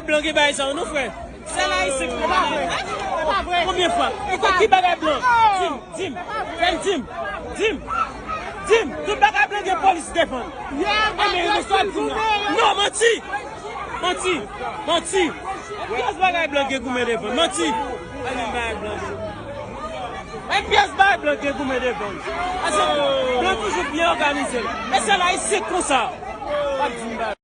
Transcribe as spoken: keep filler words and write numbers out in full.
Blan gen bagay sa yo non, frè. Sèl Ayisyen ki konn bagay. Konbyen fwa? Ki bagay blan? Di m, di m. Fè l di m. Di m. Di m. Tout bagay blan gen polis devan. Anben, men sa w ap di m la. Non, manti. Manti. Manti. Pyès bagay blan gen goumen devan. Manti. Anben, bagay blan gen. Men pyès bagay blan gen goumen devan. Paske blan toujou byen òganize. E sèl Ayisyen k konsa. W ap di m bagay.